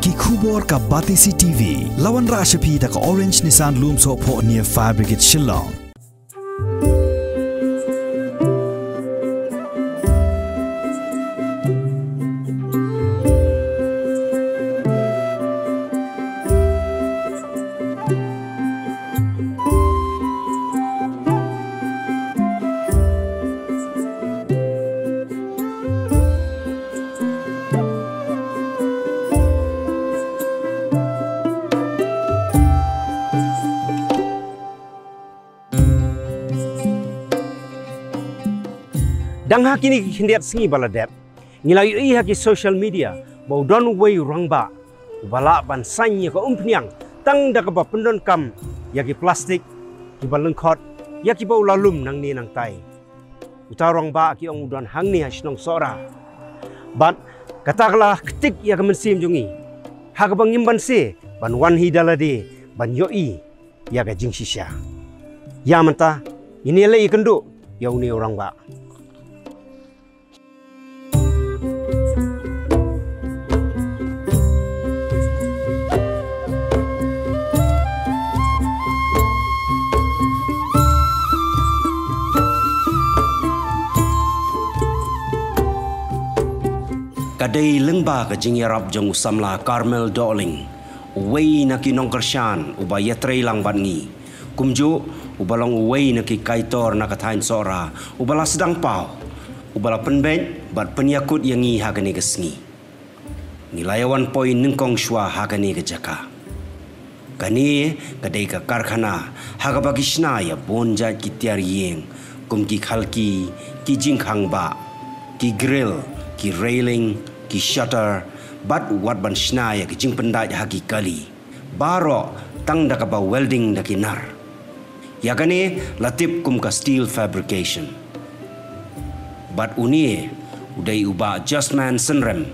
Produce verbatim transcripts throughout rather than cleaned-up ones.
Ki khubor ka Batesi T V, la wanrah sha phi da ka Orange Nissan Lumsohphoh near Fire Brigade Shillong. Dang ha kine ki khyndiat sngi ba la dep, ngi la ïohi ha ki social media ba u don uwei u rangbah uba lah ban saiñ ïa ka umphniang tang da kaba pyndonkam ïa ki plastik kiba lyngkhot ïa kiba u la lum nangne nangtai. Uta u rangbah ki ong u don hangne ha shnong Sohra. Bad kata ka la ktik ïa ka mynsiem jong ngi ha kaba ngim banse ban wan hi da lade ban ïohi ïa ka jingshisha. Ïa mynta ngin ïaleh ïakynduh ïa une u rangbah. Ka dei lyngba ka jingïarap jong u samla Carmel Dohling, uwei na ki nongkyrshan uba ïatrei lang bad ngi, kumjuh uba long uwei na ki kaitor na ka thaiñ Sohra uba la sdang paw, uba la pynbeit bad pynïakut ïa ngi ha kane ka sngi. Ngi la ïa wan poi nyngkong shuwa ha kane ka jaka. Kane ka dei ka karkhana ha kaba ki shna ïa bun jait ki tiar ïing, kum ki khalki, ki jingkhang bah, ki grill, ki railing, ki shutter, bad wat ban shna ïa ki jingpyndait ha ki kali. Baroh tang da kaba welding da ki nar. Ïa kane la tip kum ka steel fabrication. Bad une u dei u Bah Justman Synrem,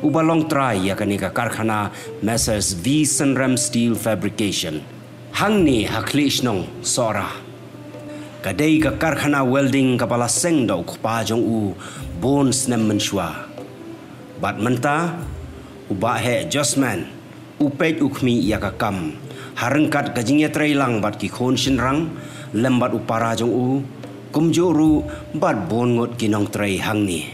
uba long trai ïa kane ka karkhana Messrs V Synrem Steel Fabrication, hangne ha khlieh shnong Sohra. Ka dei ka karkhana welding kaba la seng da u kpa jong u bun snem mynshuwa. Bad mynta u Bah Heh Justman u peit u khmih ïa ka kam ha ryngkat ka jingïatrei lang bad ki khun shynrang lem bad u para jong u, kumjuh ruh bad bun ngut ki nongtrei hangne.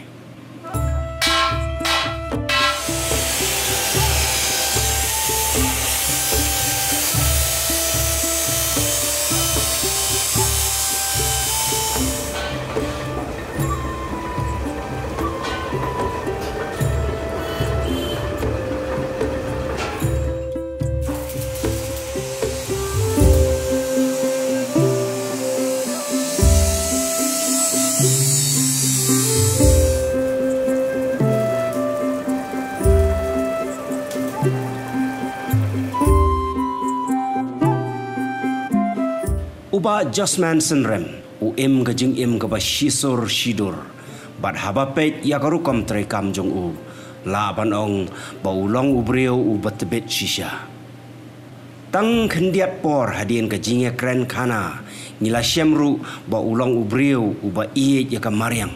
U Bah Justman Synrem u im ka jingim kaba shisur shidur, bad haba peit ïa ka rukom treikam jong u, lah ban ong ba u long u briew uba tbit shisha. Tang khyndiat por hadien ka jingïakren khana, ngi la shem ruh ba u long u briew uba ïeit ïa ka mariang.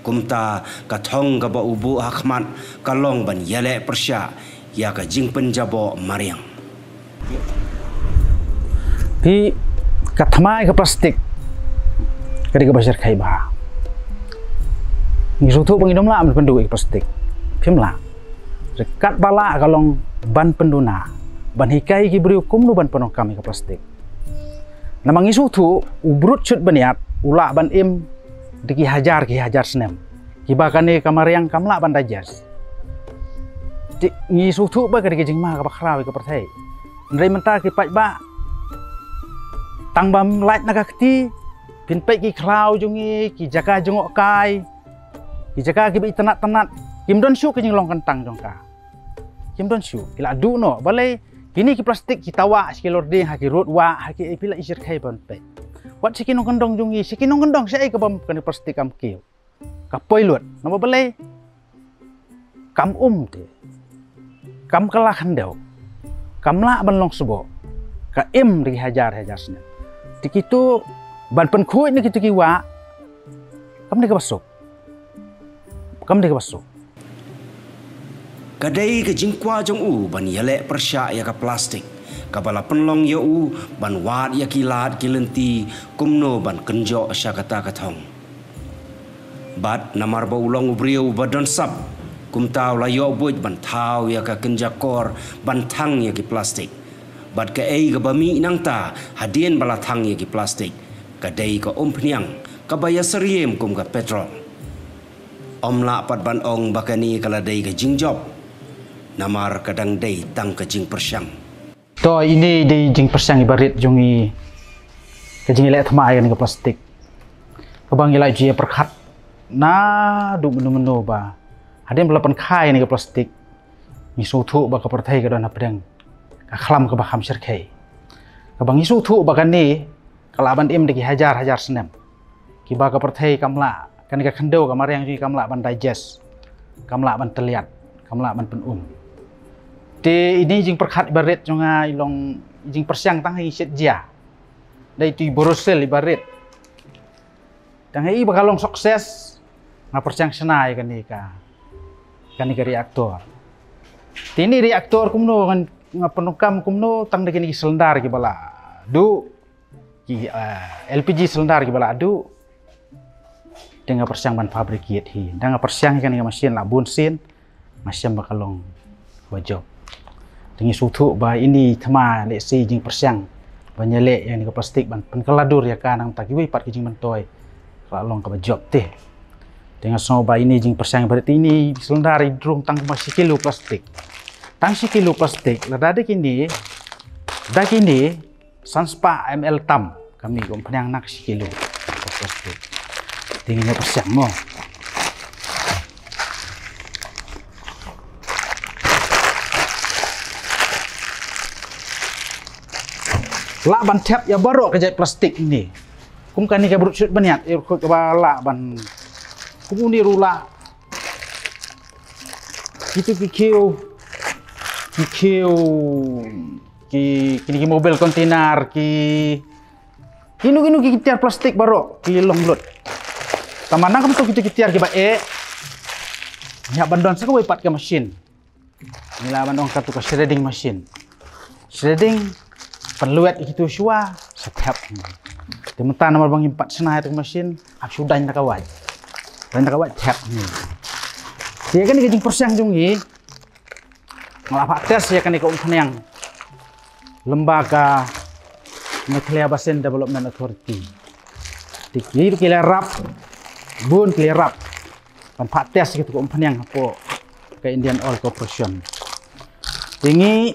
Kumta ka thong kaba u buh ha khmat ka long ban ïaleh pyrshah ïa ka jingpynjaboh mariang. Phi, ka thymmai ka plastik ka dei kaba shyrkhei bha. Ngi sngewthuh ba ngim lah ban pynduh ïa ka plastik. Phim lah. Ryngkat ba lah ka long ban pynduna, ban hikai ki briew kumno ban pyndonkam ïa ka plastik. Namar ngi sngewthuh u brut shut bniat u lah ban im da ki hajar ki hajar snem. Kiba kane ka mariang kam lah ban digest. Te ngi sngewthuh ba ka dei ka jingma kaba khraw ïa ka pyrthei. Hynrei mynta ki paidbah tang bym lait na ka kti, phin peit ki khlaw jong ngi, ki jaka jngohkai, ki jaka kiba itynnat tynnat, kim don shuh ka jinglong kyntang jong ka. Kim don shuh, ki la duh noh. Balei kine ki plastik kita wah sha ki lording, ha ki rud wah, ha ki, eh, phi la i shyrkhei ban peit. Wat sha ki nongkyndong jong ngi, sha ki nongkyndong shaei kaba kane plastik kam kiew. Ka poi lut. Namar balei? Kam um te. Kam kylla khyndew. Kam lah ban long sboh. Ka im da ki hajar hajar snem. Te kito ban pynkhuid na kito ki wah, kam dei kaba suk. Kam dei kaba suk. Ka dei ka jingkwah jong u ban ïaleh pyrshah ïa ka plastik, kaba la pynlong ïa u ban wad ïa ki lad ki lynti kumno ban kynjoh sha kata ka thong. Bad namar ba u long u briew ba don sap, kumta u la ïoh buit ban thaw ïa ka kynja kor ban thang ïa ki plastik. Bad kaei kaba mih nangta hadien ba la thang ïa ki plastik, ka dei ka umphniang kaba ïasyriem kum ka petrol. Ym lah pat ban ong ba kane ka la dei ka jingjop, namar ka dang dei tang ka jingpyrshang. To, ine i dei i jingpyrshang iba rit jong i, ka jingïaleh thma ïa kane ka plastik. Kaba ngi la ju ïa pyrkhat naduh mynno mynno ba hadien ba la pynkha ïa kane ka plastik, ngi sngewthuh ba ka pyrthei ka don hapdeng ka khlam kaba kham shyrkhei. Kaba ngi sngewthuh ba kane ka lah ban im da ki hajar hajar snem. Kiba ka pyrthei kam lah, kane ka khyndew ka mariang jong ngi kam lah ban digest, kam lah ban tylliat, kam lah ban pynum. Te ine i jingpyrkhat iba rit jong nga i long i jingpyrshang tang ha i shet jia. Dei tu i Borosil iba rit. Tang ha i ba ka long success, nga pyrshang shna ïa kane ka, kane ka reactor. Te ine i reactor kumno ngan, nga pyndonkam kumno, tang da kine ki cylinder kiba la duh, ki, eh, L P G cylinder kiba la duh. Te nga pyrshang ban fabricate hi. Tang nga pyrshang ïa kane ka machine la bun sien, nga shem ba ka long kaba jop. Te ngi sngewthuh ba ine i thma, lehse i jingpyrshang ban ïaleh ïa kane ka plastik ban pynkylla dur ïa ka, nangta kiwei pat ki jingmyntoi ka la long kaba jop te. Te nga sngew ba ine i jingpyrshang, ba ine i cylinder i drung tang kumba shi kilo plastik. Tang shi kilo plastik, lada da kine, da kine, san spah M L tam ka mih ka umphniang na ka shi kilo. Te ngin ïa pyrshang mo. Lah ban thep ïa baroh ka jait plastik ne. Kum kane kaba rud shit bniat, ïa kaba lah ban. Kum une ruh lah. Kitu ki khiew, ki khiew, ki, kine ki mobile container, ki, kino kino ki tiar plastik baroh ki long lut. Tangba nangta kitu ki tiar kiba eh, ngi hap ban don sa kawei pat ka machine. Ngi lah ban ong katu ka shredding machine. Shredding, pynlwet ïa kitu shuwa, sa thep. Te mynta namar ba ngim pat shna ïa tu ka machine, hap shu daiñ da ka wait. Daiñ da ka wait thep. Te ïa kane ka jingpyrshang jong ngi, nga la phah test ïa kane ka umphniang lyngba ka Meghalaya Basin Development Authority. Te ki, ki la rap, bun ki la rap ban phah test ïa katu ka umphniang hapoh ka Indian Oil Corporation. Te ngi,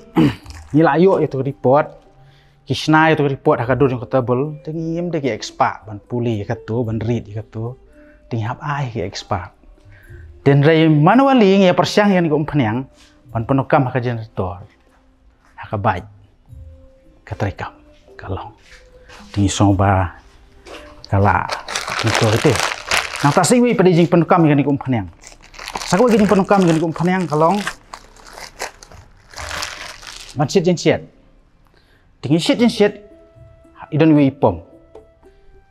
ngi la ïoh ïa katu ka report, ki shna ïa katu ka report ha ka dur jong ka table, te ngim dei ki expert ban pule ïa katu, ban read ïa katu, te ngi hap ai ki expert. Te hynrei manually ngi ïa pyrshang ïa kane ka umphniang ban pyndonkam ha ka generator, ha ka bike, ka treikam, ka long. Te ngi sngew ba ka la, ngi to te. Nangta sa iwei pat i jingpyndonkam ïa kane ka umphniang. Sa kawei ka jingpyndonkam ïa kane ka umphniang ka long ban shit jingshit. Te ngi shit jingshit, i don iwei i pom.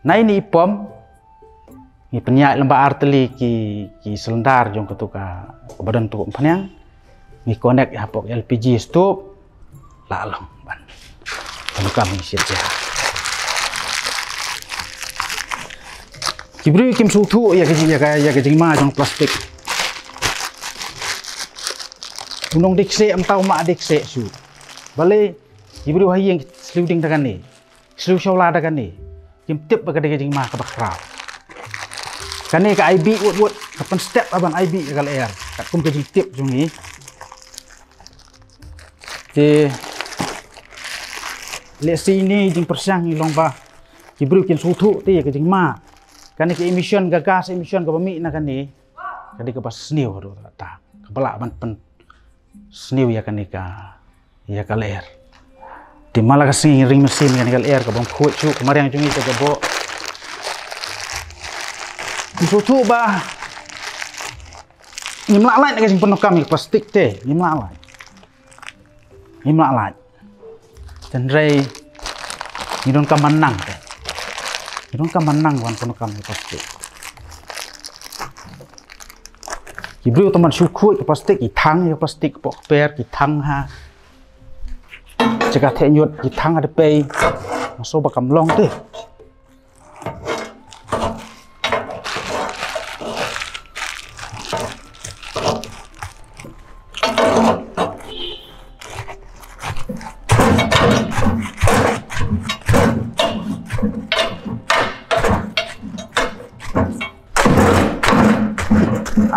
Na ine i pom, ngi pynïaid lyngba ar tylli ki, ki cylinder jong katu ka, kaba don tu ka umphniang. Ngi connect hapoh L P G stove, la long ban pyndonkam ïa ka shit jia. Ki briew kim sngewthuh ïa ka, ïa ka, ïa ka jingma jong plastik. U nongdie kseh, ym tau ma die kseh shuh. Balei, ki briew ha ïing ki sliew ding da kane, sliew shawla da kane, kim tip ba ka dei ka jingma kaba khraw. Kane ka ai bih wut wut, ka pynstep ban ai bih ïa ka lyer, katkum ka jingtip jong ngi. Te lehse ine i jingpyrshang i long ba ki briew kin sngewthuh te ïa ka jingma. Kane ka emission, ka gas emission kaba mih na kane, ka dei kaba sniew haduh katta, kaba lah ban pynsniew ïa kane ka, ïa ka lyer. Te man la ka sngi ring mynsiem ïa kane ka lyer, kaba ym khuid shuh, ka mariang jong ngi ka jaboh. Ngi sngewthuh ba ngim lah lait na ka jingpyndonkam ïa ka plastik te, ngim lah lait. Ngim lah lait. Te hynrei ngi donkam ban nang te. Ngi donkam ban nang ban pyndonkam ïa ka plastik. Ki briew tang ban shu khuid ka plastik, ki thang ïa ka plastik, poh kper, ki thang ha jaka theh ñiut, ki thang ha dpei. Nga sngew ba kam long te.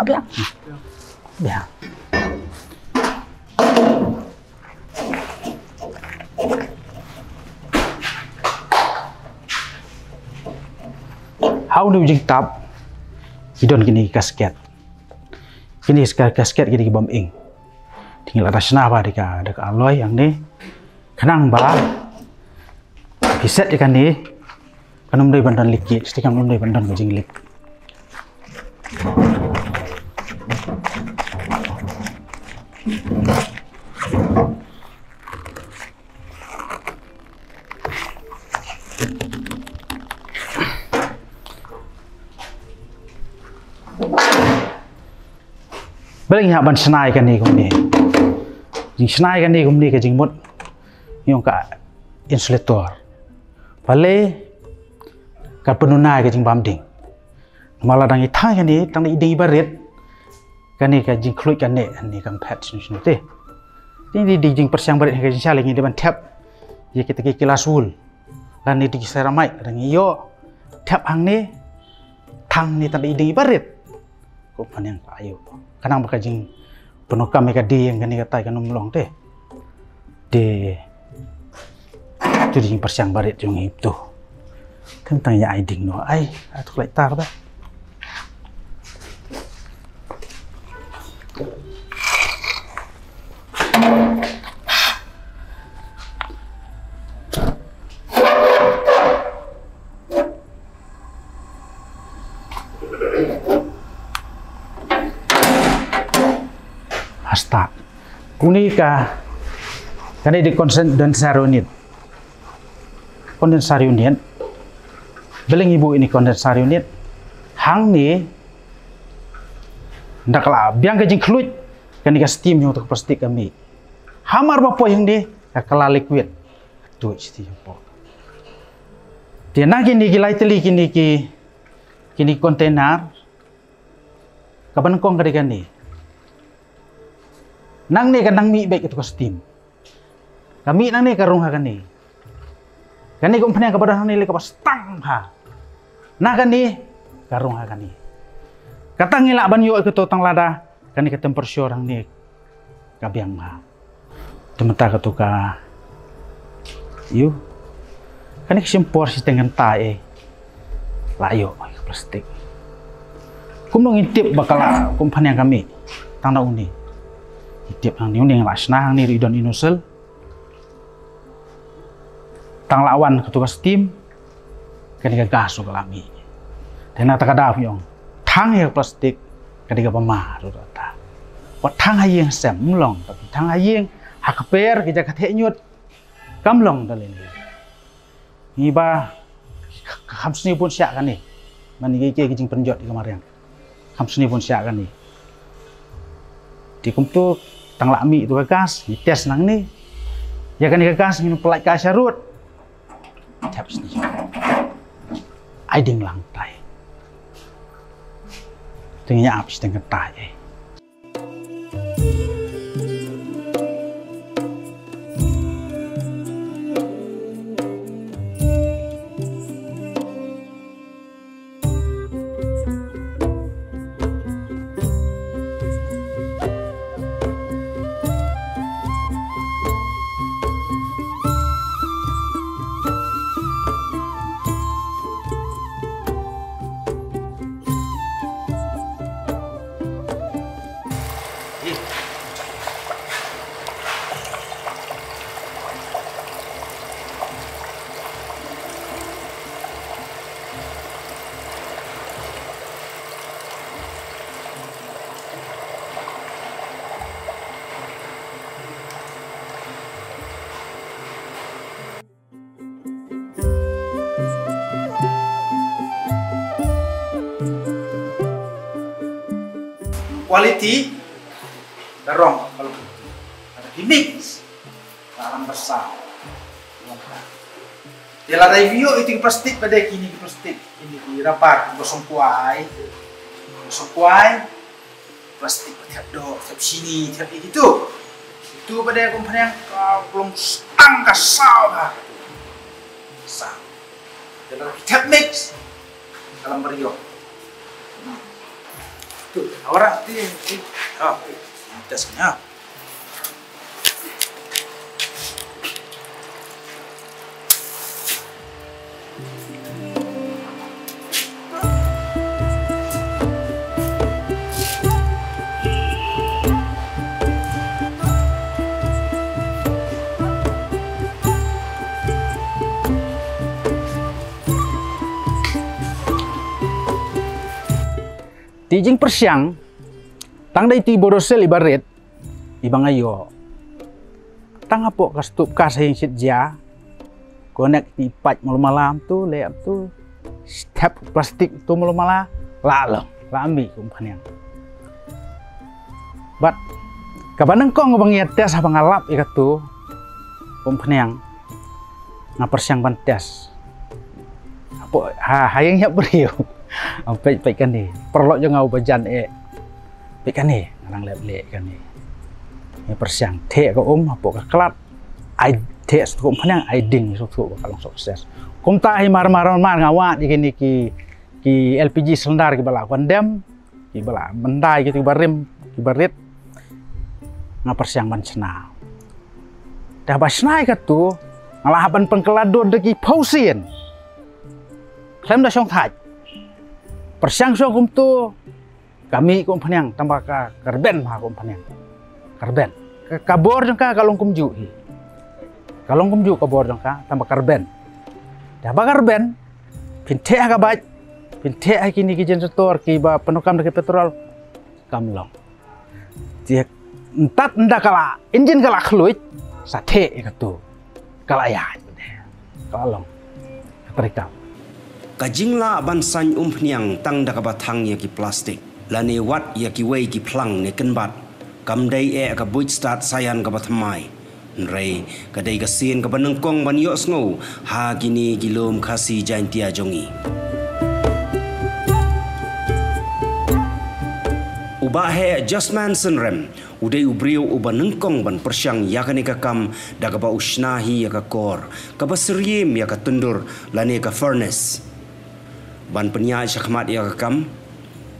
Biang. Biang. Ha une u jingtap ki don kine ki gasket. Kine ki gasket kine ki bym ing. Te ngi la da shna bha da ka, da ka alloy hangne. Khnang ba ki set ïa kane kan ym dei ban don leakage, te kan ym dei ban don ka jingleak. Balei ngi hap ban shna ïa kane kumne? Jingshna ïa kane kumne ka jingmut ïa ka insulator. Balei? Ka pynduna ïa ka jingbam ding. Namar lada ngi thang ïa kane tang da i ding iba rit, kane ka jingkhluit kane, kane kam phet shano shano te. Te ngi dei jingpyrshang barit ha ka jingshna lei, ngi dei ban thep ïa kita ki glass wool lane da ki ceramic, lada ngi ïoh thep hangne, thang ne tang da i ding iba rit. Ko pynïang ka ayu. Khnang ba ka jingpyndonkam ïa ka dieng kane katai kan ym long te. Te tu dei jingpyrshang barit jong ngi tu. Tang tang ïa ai ding noh ai, ai tu klai tar ba. Hasta. Kane ka, kane dei condenser unit. Condenser unit. Balei ngi buh ïa kane condenser unit? Hangne da ka la biang ka jingkhluit, kane ka steam jong kata ka plastik ka mih. Hamar ba poi hangne ka kylla liquid. Tu steam poi. Te na kine ki lai tylli kine ki, kine container, kaba nyngkong ka dei kane. Nangne ka nang mih beit katu ka steam. Ka mih nangne ka rung ha kane. Kane ka umphniang kaba don hangne lei kaba stang ha. Na kane ka rung ha kane. Kata ngi lah ban ïoh ïa kato tang lada kane ka temperature hangne ka biang ha. Te mynta katu ka, ïoh, kane ka shim por shiteng kynta eh la ïoh ka plastik. Kumno ngin tip ba ka la kum phan ïa ka mih tang na une? Ngin tip hangne, une nga la shna hangne ruh i don i nozzle. Tang la wan katu ka steam, kane ka gas ruh ka la mih. Te na kata ka daw phi ong thang ïa ka plastik ka dei kaba ma ruh kata. Wat thang ha ïing sem, ym long, tapi thang ha ïing, ha kper, ki jaka theh ñiut, kam long da lei lei. Ngi ba kham sniew bun shah kane. Mane ngi ïa ki jingpynjot ïa ka mariang. Kham sniew bun shah kane. Te kumtu tang la mih tu ka gas, ngi test nangne. Ïa kane ka gas ngin pynlait ka sharud. Tep sniew. Ai ding lang tai. Te ngi ap shiteng kynta eh. Quality da rong ka long. Lada phi mix, la nang ba saw. Te lada ïoh ïa ki plastik, ba dei kine ki plastik, kine ki rubber, ba sngewkwai. Ba sngewkwai. Plastik ba thep doh, thep shini, thep ïa kitu. Itu ba dei, ko Umphniang, ka long stang ka saw ka. Saw. Te lada phi thep mix, ka long briew. Tu, awara ti, ti. Ha, ti. Test nya. Te jingpyrshang tang dei te Borosil iba rit, iba nga ïoh. Tang hapoh ka stupa ka sa ïeng shit jia. Connect te i paip malu mala tu, leh tu. Step plastik tu malu mala. La long, la mih, ko Umphniang. Bad kaba nyngkong ba nga ïa test haba nga lap ïa katu, ko Umphniang, nga pyrshang ban test. Hapoh, ha, ha ïing ïap briew. Peit, peit kane. Paralok jong nga uba jan eh. Peit kane, nga dang leh leh kane. Nga pyrshang theh ka um hapoh ka klat. Ai theh shuh, ko Umphniang, ai ding shuh ba ka long success. Kumta hi mar mar mar mar nga wad ïa kine ki, ki L P G cylinder kiba la condemn, kiba la myndai, kitu kiba rim, kiba rit. Nga pyrshang ban shna. Te haba shna ïa katu, nga la hap ban pynkylla dur da ki phew sien. Khlem da shong thait. Pyrshang shong kumtu, ka mih, ko Umphniang, tangba ka, ka rben ma, ko Umphniang. Ka rben. Ka, ka bor jong ka ka long kumjuh hi. Ka long kumjuh ka bor jong ka, tangba ka rben. Te haba ka rben, phin theh ha ka bike, phin theh ha kine ki generator kiba pyndonkam da ki petrol, kam long. Te ynda ka la, engine ka la khluit, sa theh ïa katu. Ka la ïaid, ka la long. Ka trei kam. Ka jinglah ban saiñ Umphniang tang da kaba thang ïa ki plastik, lane wat ïa kiwei ki phlang ne kynbat, kam dei eh ka buit stad saian kaba thymmai. Hynrei ka dei ka sien kaba nyngkong ban ïohsngew ha kine ki lum Khasi Jaintia jong ngi. U Bah Heh Josman Synrem u dei u briew uba nyngkong ban pyrshang ïa kane ka kam da kaba u shna hi ïa ka kor kaba syriem ïa ka tyndur lane ka furnace. Ban pynïaid shakhmat ïa ka kam,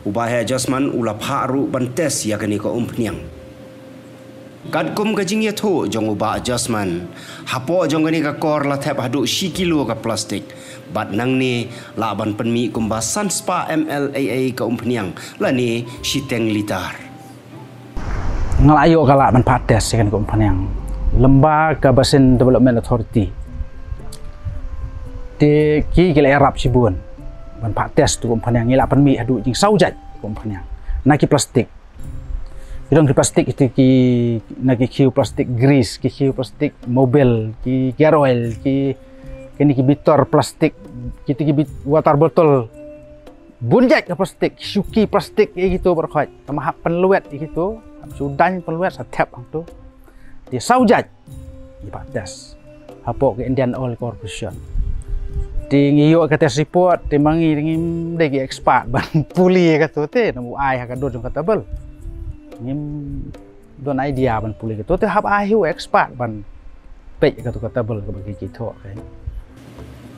u Bah Heh Josman u la phah ruh ban test ïa kane ka Umphniang. Katkum ka jingïathuh jong u Bah Josman, hapoh jong kane ka kor la thep haduh shi kilo ka plastik, bad nangne lah ban pynmih kumba san spah M L ei ei ka Umphniang lane shiteng litar. Nga la ïoh ka lah ban phah test ïa kane ka Umphniang lyngba ka Basin Development Authority. Te ki, ki la ïarap shibun ban phah test tu ka Umphniang, ngi la pynmih haduh jingsaw jait ka Umphniang na ki plastik. Ki dang ki plastik, kito ki, na ki khiew plastik grease, ki khiew plastik mobil, ki gear oil, ki, kine ki bitor plastik, kito ki bit-, water bottle. Bun jait ka plastik, shuki plastik ïa kito baroh khoit. Tangba hap pynlwet ïa kito, hap shu daiñ pynlwet sa thep hangto. Te saw jait ngi phah test hapoh ka Indian Oil Corporation. Te ngi ïoh ka test report, te ma ngi ngim dei ki expert ban pule ïa kato te, naba u ai ha ka dur jong ka table. Ngim don idea ban pule kato te, hap ai hi u expert ban peit kato ka table kaba ki, ki thoh ka.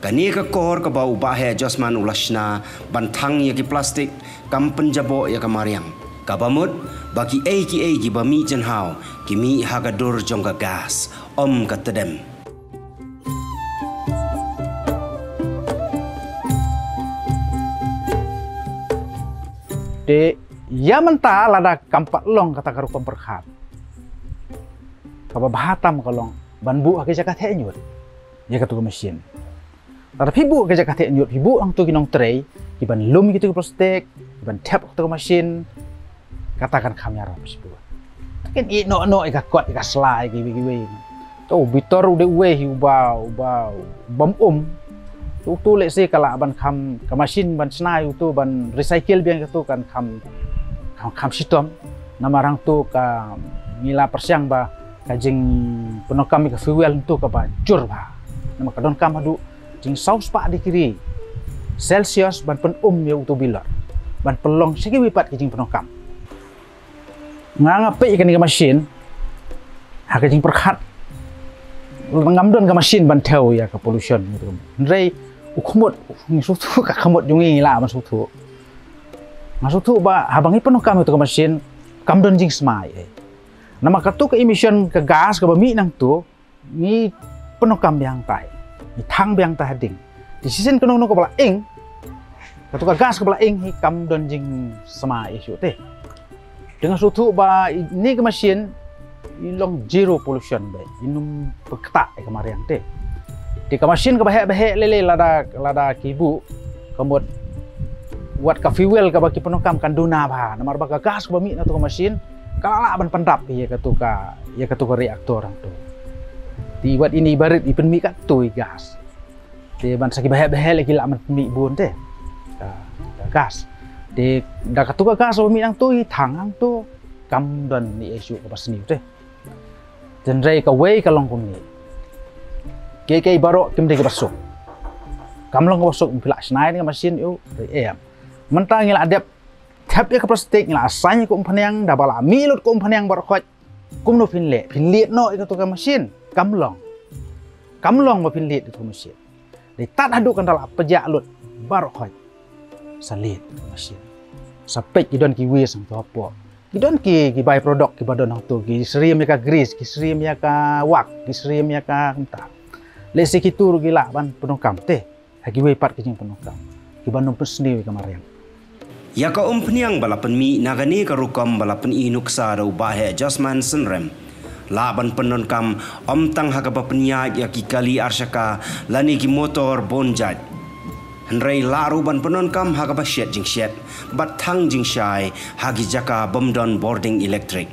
Kane ka kor kaba u Bah Heh Josman u la shna ban thang ïa ki plastik kam pynjaboh ïa ka mariang. Kaba mut ba kiei kiei kiba mih jynhaw ki mih ha ka dur jong ka gas, ym ka tdem. Te ïa mynta lada kam pat long kata ka rukom pyrkhat, kaba bha tam ka long ban buh ha ka jaka theh ñiut ïa katu ka machine. Lada phi buh ha ka jaka theh ñiut, phi buh hangtu ki nongtrei kiban lum ïa kitu ki plastik, kiban thep ha katu ka machine, kata kan kham ïarap shibun. Kin ïeh noh noh ïa ka kot, ïa ka sla, ïa kiwei kiwei. To u bitor u dei uwei hi uba, uba, ubym um. To uto lehse ka lah ban kham, ka machine ban shna ïa uto ban recycle biang ïa kato kan kham, Kham shitom, namar hangto ka ngi la pyrshang ba ka jingpyndonkam ïa ka fuel hangto kaba jur bha. Namar ka donkam haduh jingsaw spah degree Celsius ban pyn-um ïa uto u bilor, ban pynlong sha kiwei pat ki jingpyndonkam. Nga nga peit ïa kane ka machine ha ka jingpyrkhat, ngam don ka machine ban thew ïa ka pollution. Hynrei u khmut, ngi sngewthuh ka khmut jong ngi, ngi lah ban sngewthuh. Nga sngewthuh ba haba ngi pyndonkam ïa uto ka machine, kam don jingsmai ei. Namar kato ka emission, ka gas kaba mih nangto, ngi pyndonkam biang tai, ngi thang biang tai ha ding. Te shisien kano kano kaba la ing, kato ka gas kaba la ing hi kam don jingsmai ei shuh te. Te nga sngewthuh ba ine ka machine i long zero pollution beit, im ktah ïa ka mariang te. Te ka machine kaba heh ba heh lei lei, lada, lada ki buh, ka mut wat ka fuel kaba ki pyndonkam kan duna bha, namar ba ka gas kaba mih na kato ka machine ka lah lah ban pyndap ïa kato ka, ïa kato ka reactor hangto. Te wat ine i barit i pynmih katto i gas. Te ban sa kiba heh ba heh lei ki lah ban pynmih bun te ka, ka gas. Te da kato ka gas ba mih nangto i thang hangto, kam don ei shuh kaba sniew te. Hynrei kawei ka long kumne. Kiei kiei baroh kim dei kiba suk. Kam long kaba suk, phi lah shna ïa ka machine ïa u, hynrei em. Mynta ngi la dep thep ïa ka plastik, ngi la assign ïa ka umphniang, da ba la mih lut ka umphniang baroh khoit. Kumno phin leh, phin leit noh ïa kato ka machine? Kam long. Kam long ba phin leit ïa kato ka machine. Dei tad haduh kan da la pjah lut baroh khoit. Sa leit ïa kato ka machine. Sa peit ki don ki waste hangto hapoh. Ki don ki, ki by-product kiba don hangto, ki syriem ïa ka grease, ki syriem ïa ka wax, ki syriem ïa ka kumta. Lehse kito ruh ki lah ban pyndonkam te ha kiwei pat ki jingpyndonkam kiban ym pynsniew ïa ka mariang. Ïa ka umphniang ba la pynmih na kane ka rukom ba la pyni nuksa da u Bah Heh Josman Synrem, lah ban pyndonkam ym tang ha kaba pynïaid ïa ki kali arshaka lane ki motor bun jait, hynrei lah ruh ban pyndonkam ha kaba shet jingshet bad thang jingshai ha ki jaka bym don bording elektrik.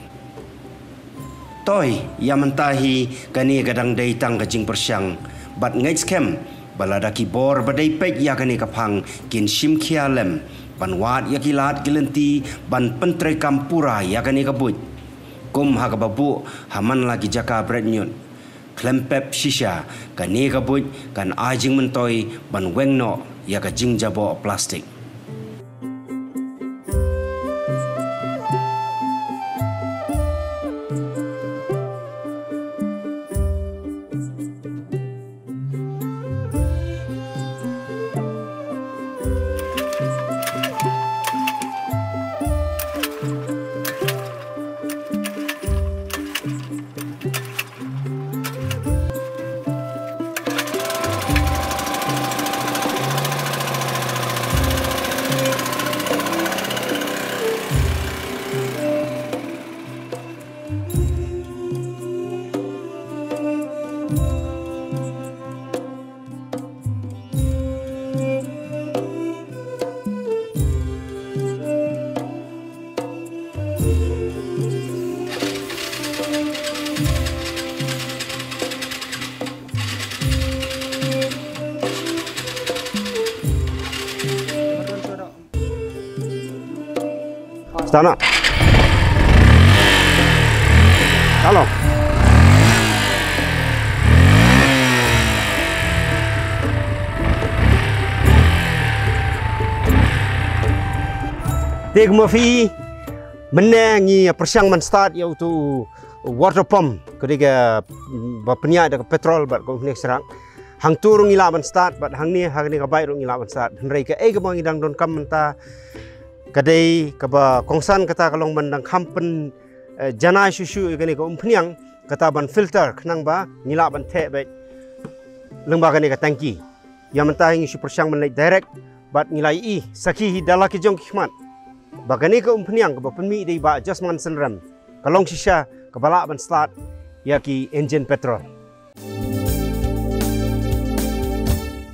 Toi, ïa mynta hi kane ka dang dei tang ka jingpyrshang, bad ngeit skhem ba lada ki bor ba dei peit ïa kane ka phang kin shim khia lem ban wad ïa ki lad ki lynti ban pyntreikam pura ïa kane ka buit. Kum ha kaba buh ha man la ki jaka bret ñiut, khlem pep shisha, kane ka buit kan ai jingmyntoi ban weng noh ïa ka jingjaboh plastik. Start noh. Halo. Te kumba phi i, mynne ngi pyrshang ban start ïa uto u water pump, ka dei kaba pynïaid da ka petrol bad ka umphniang shrang. Hangto ruh ngi lah ban start, bad hangne ha kane ka bike ruh ngi lah ban start. Hynrei kaei kaba ngi dang donkam mynta ka dei kaba kongsan, kata ka long ban dang kham pyn, eh, janai shuh shuh ïa kane ka umphniang, kata ban filter khnang ba ngi lah ban theh beit lyngba kane ka tangki. Ïa mynta hi ngi shu pyrshang ban leit direct, bad ngi la ïohi sakhi hi da la ki jong ki khmat ba kane ka umphniang kaba pynmih da i Bah Josman Synrem ka long shisha kaba lah ban start ïa ki engine petrol.